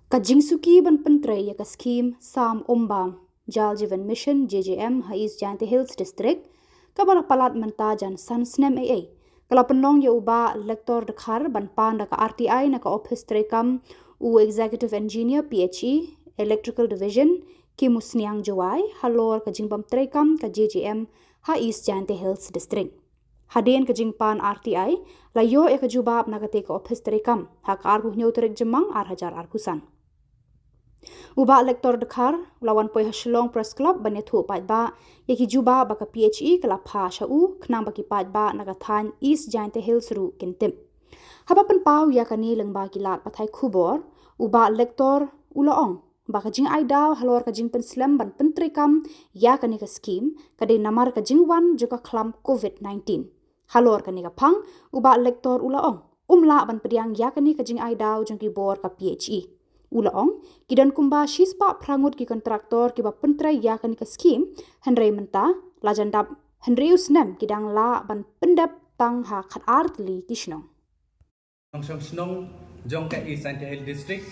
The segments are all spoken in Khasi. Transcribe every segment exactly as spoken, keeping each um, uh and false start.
Ka jingsuki ban pyntrei ïa ka skhim Sam Umbam Jal Jeevan Mission, J J M, ha East Jaintia Hills District, kaba la palat mynta jan san snem ei ei, ka la pynlong ïa u Bah Lector Dkhar ban pan da ka R T I na ka ophis treikam u Executive Engineer, P H E, Electrical Division, Khimusniang, Jowai, halor ka jingbym treikam ka J J M ha East Jaintia Hills District. Hadien ka jingpan R T I, la ïoh ïa ka jubab na katei ka ophis treikam ha ka arphew hynñiew tarik Jymmang ar hajar arphew san. U Bah Lector Dkhar u la wan poi ha Shillong Press Club ban ïathuh paidbah ïa ki jubab ba ka P H E ka la phah sha u, khnang ba ki paidbah na ka thaiñ East Jaintia Hills ruh kin tip. Haba pynpaw ïa kane lyngba ki lad pathai khubor, u Bah Lector u la ong ba ka jingai daw halor ka jingpynslem ban pyntreikam ïa kane ka skhim ka dei namar ka jingwan jong ka khlam COVID nineteen. Halor kane ka phang, u Bah Lector u la ong, um lah ban pdiang ïa kane ka jingai daw jong ki bor ka P H E. U la ong, ki don kumba shispah phra ngut ki kontraktor kiba pyntrei ïa kane ka skhim, hynrei mynta la jan dap hynriew snem ki dang lah ban pyndep tang ha khatar tylli ki shnong. Nongshong shnong jong ka East Jaintia Hills District,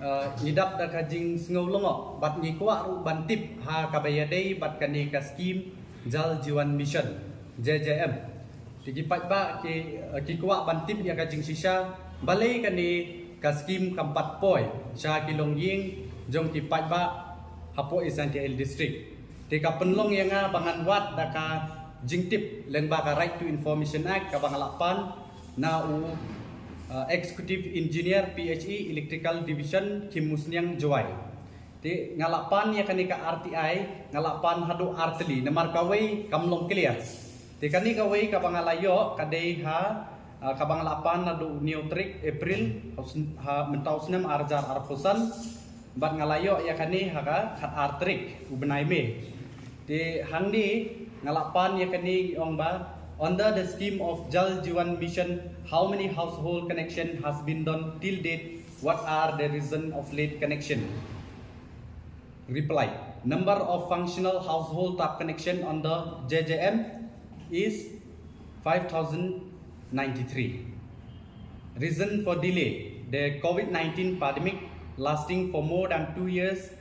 eh, ngi dap da ka jingsngew lyngngoh bad ngi kwah ruh ban tip ha kaba ïadei bad kane ka skhim Jal Jeevan Mission, J J M. Te ki paidbah ki, eh, ki kwah ban tip ïa ka jingshisha, balei kane ka skhim kam pat poi sha ki longïing jong ki paidbah hapoh East Jaintia Hills District. Te ka pynlong ïa nga ba ngan wad da ka jingtip lyngba ka Right to Information Act kaba nga la pan na u, uh, Executive Engineer, P H E, Electrical Division, Khimusniang, Jowai. Te nga la pan ïa kane ka R T I, nga la pan haduh ar tylli, namar kawei kam long clear. Te kane kawei kaba nga la ïoh ka dei ha, uh, kaba nga la pan naduh hynñiew tarik April, ha, mynta u snem ar hajar arphew san. Bad nga la ïoh ïa kane ha ka khatar tarik u bnai May. Te hangne nga la pan ïa kane, ong ba, under the scheme of Jal Jeevan Mission, how many household connection has been done till date? What are the reason of late connection? Reply. Number of functional household tap connection under J J M is five thousand ninety-three. Reason for delay. The COVID nineteen pandemic, lasting for more than two years,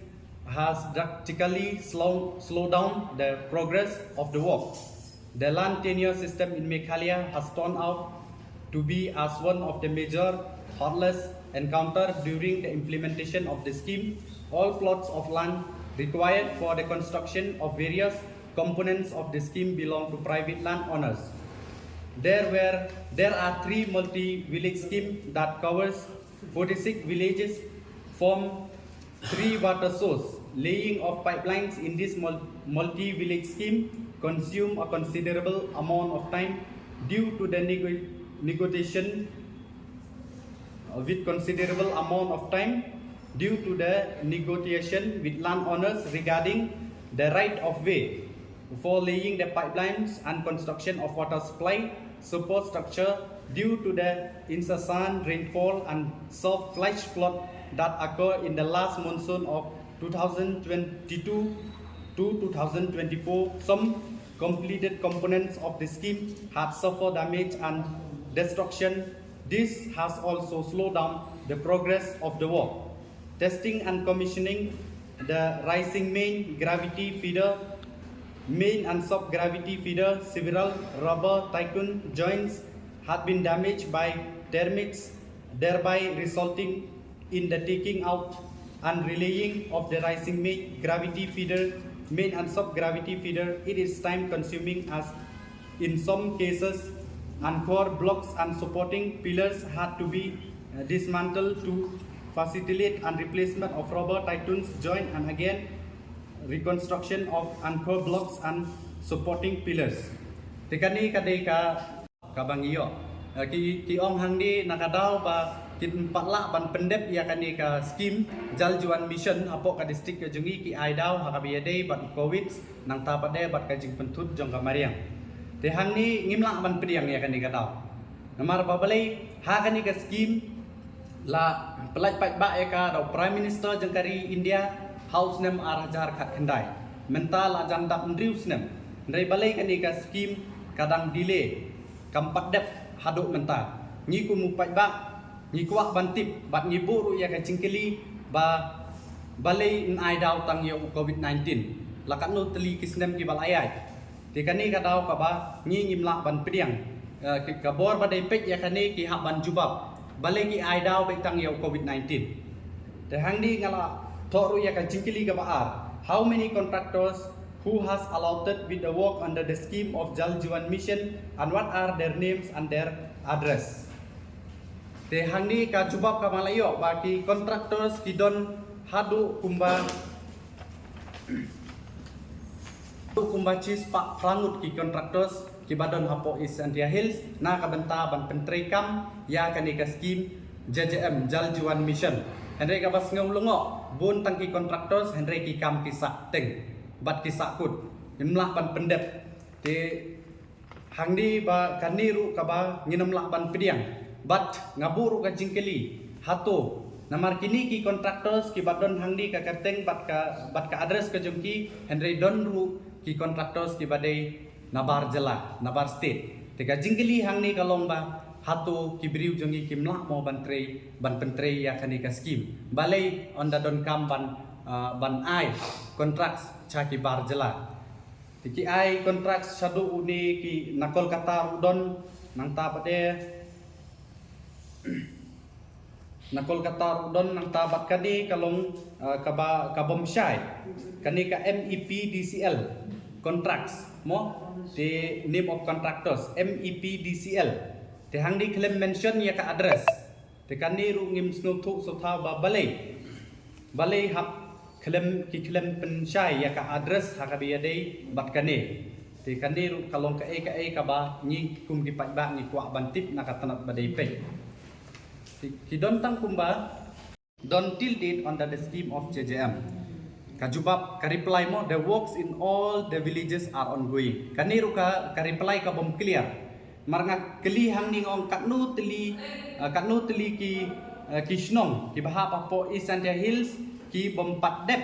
has drastically slow, slowed down the progress of the work. The land tenure system in Meghalaya has turned out to be as one of the major hurdles encountered during the implementation of the scheme. All plots of land required for the construction of various components of the scheme belong to private landowners. There were, there are three multi-village scheme that covers forty-six villages, form three water source. Laying of pipelines in this mul-, multi-village scheme consume a considerable amount of time due to the nego-, negotiation, uh, with considerable amount of time due to the negotiation with landowners regarding the right of way for laying the pipelines and construction of water supply support structure due to the incessant rainfall and soft flash flood that occurred in the last monsoon of two thousand twenty-two to two thousand twenty-four. Some completed components of the scheme had suffered damage and destruction. This has also slowed down the progress of the work. Testing and commissioning the rising main gravity feeder, main and sub-gravity feeder, several rubber tycoon joints had been damaged by termites, thereby resulting in the taking out and relaying of the rising main gravity feeder, main and sub-gravity feeder. It is time consuming as in some cases, anchor blocks and supporting pillars had to be, uh, dismantled to facilitate and replacement of rubber tycoons joint and again reconstruction of anchor blocks and supporting pillars. Te kane ka dei ka, kaba ngi ïoh. Eh, ki, ki ong hangne na ka daw ba kin pat lah ban pyndep ïa kane ka skhim Jal Jeevan Mission hapoh ka district ka jong ngi, ki ai daw ha kaba ïadei bad covid, nangta pat de bad ka jingpynthut jong ka mariang. Te hangne ngim lah ban pdiang ïa kane ka daw. Namar ba balei, ha kane ka skhim la pyllait paidbah ïa ka da u Prime Minister jong ka ri India ha u snem ar hajar khatkhyndai. Mynta la jan dap hynriew snem. Hynrei balei kane ka skhim ka dang delay, kam pat dep haduh mynta. Ngi kum u paidbah Ngi kwah ban tip bad ngi buh ruh ïa ka jingkylli ba balei yn ai daw tang ïa u covid nineteen la katno tylli ki snem kiba la ïaid. Te kane ka daw kaba ngi ngim lah ban pdiang. Eh, ki, ka bor ba dei peit ïa kane ki hap ban jubab balei ki ai daw beit tang ïa u covid nineteen. Te hangne nga la thoh ruh ïa ka jingkylli kaba ar. How many contractors who has allotted with the work under the scheme of Jal Jeevan Mission and what are their names and their address? Te hangne ka jubab kaba la ïoh ba ki contractors ki don haduh kumba haduh kumba chispah phra ngut ki contractors kiba don hapoh East Jaintia Hills na ka bynta ban pyntreikam ïa kane ka scheme J J M, Jal Jeevan Mission. Hynrei kaba sngew lyngngoh, bun tang ki contractors hynrei ki kam ki sah teng bad ki sah kut, ngim lah ban pyndep. Te hangne ba kane ruh kaba ngin ym lah ban pdiang. Bad nga buh ruh ka jingkylli, hato namar kine ki contractors kiba don hangne ka kyrteng bad ka, bad ka address ka jong ki, hynrei don ruh ki contractors kiba dei nabar jylla, nabar state. Te ka jingkylli hangne ka long ba hato ki briew jong ngi kim lah mo ban trei, ban pyntrei ïa kane ka scheme? Balei ynda donkam ban, ah, ban ai contract sha ki bar jylla? Te ki ai contract shaduh une ki na Kolkata ruh don, nangta pat de na Kolkata ruh don, nangta bad kane ka long, ah, kaba, ka bym shai. Kane ka M E P D C L contracts mo, the name of contractors, M E P D C L. Te hangne khlem mention ïa ka address. Te kane ruh ngim sngewthuh sngewthaw ba balei, balei hap khlem, ki khlem pynshai ïa ka address ha kaba ïadei bad kane. Te kane ruh ka long kaei kaei kaba ngi kum ki paidbah ngi kwah ban tip na ka tnat ba dei peit. Te ki don tang kumba don till date under the scheme of J J M. Ka jubab, ka reply mo, the works in all the villages are ongoing. Kane ruh ka, ka reply ka bym clear. Mar nga kylli hangne nga ong katno tylli, eh, katno tylli ki, eh, ki shnong kiba hap hapoh East Jaintia Hills ki bym pat dep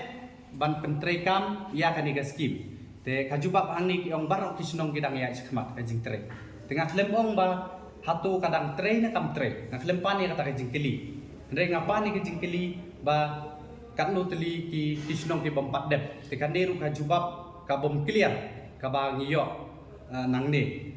ban pyntreikam ïa kane ka scheme. Te ka jubab hangne ki ong baroh ki shnong ki dang ïaid shakhmat ka jingtrei. Te nga khlem ong ba hato ka dang trei ne kam trei, nga khlem pan ïa kata ka jingkylli. Hynrei nga pan ïa ka jingkylli ba katno tylli ki, ki shnong ki bym pat dep. Te kane ruh ka jubab ka bym clear kaba ngi ïoh, eh, nangne.